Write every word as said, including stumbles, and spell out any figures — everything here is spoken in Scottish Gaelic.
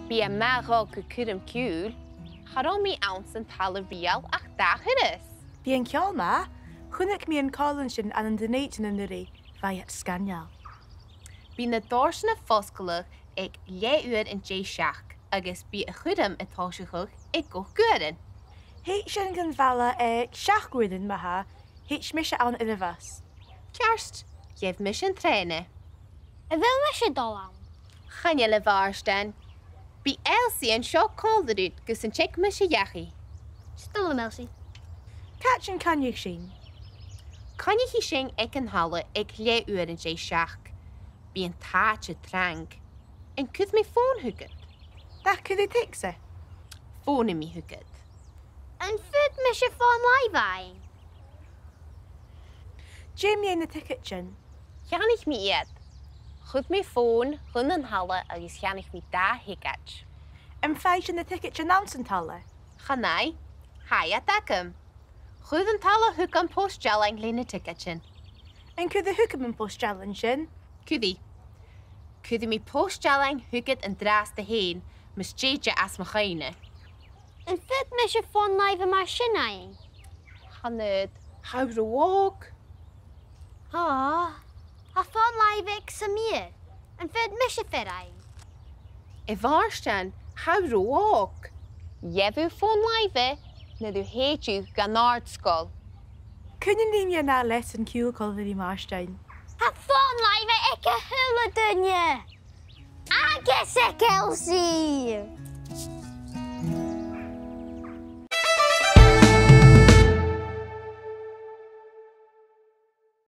Bidh e math dhomh gu cuirm-chiùil. Cha robh mi anns an talla rìoghail ach dà thuras. Bidh an ceòl math. Chunnaic mi an còmhlan sin ann an Dùn Èideann an-uiridh, bha iad sgoinneil. Bidh na dorsan a' fosgladh aig leth-uair an dèidh seachd, agus bidh a' chuirm a' tòiseachadh aig ochd uairean. Thèid sinn dhan bhaile aig seachd uairean ma-thà, thèid mise ann air a' bhus. Ceart, gheibh mise an trèana. A bheil mise a' dol ann? Chan eil, a Mhàrtainn. Bidh Elsie an seo còmhla riut gus an tig mise dhachaigh. 'S toil leam Elsie. Càit an coinnich sinn? Coinnichidh sinn aig an talla aig leth-uair an dèidh seachd. Bidh an t-àite trang. An cuir mi fòn thugad? Nach cuir thu teacsa? Fònaidh mi thugad. Am faod mise fòn-làimhe fhaighinn? Dè mu na ticeadan? Cheannaich mi iad. Chuir mi fòn chun an talla agus cheannaich mi dà thiogaid. Am faigh sinn na ticeadan anns an talla? Chan fhaigh, tha iad agam. Chuir an talla thugam post-dealain leis na ticeadan. An cuir thu thugam am post-dealain sin? Cuiridh. Cuiridh mi post-dealain thugad an-dràsta fhèin, mus tèid e às mo chuimhne. Am faod mise fòn-làimhe mar sin fhaighinn? Chan fhaod, tha thu ro òg. Ò, tha fòn-làimhe aig Samir. Am faod mise fear fhaighinn? A Mhàrtainn, tha thu ro òg. Gheibh thu fòn-làimhe nuair a thèid thu dhan àrd-sgoil. Cuin a nì mi an ath leasan-ciùil còmhla ri Màrtainn? Tha fòn-làimhe aig a h-uile duine! Agus aig Elsie!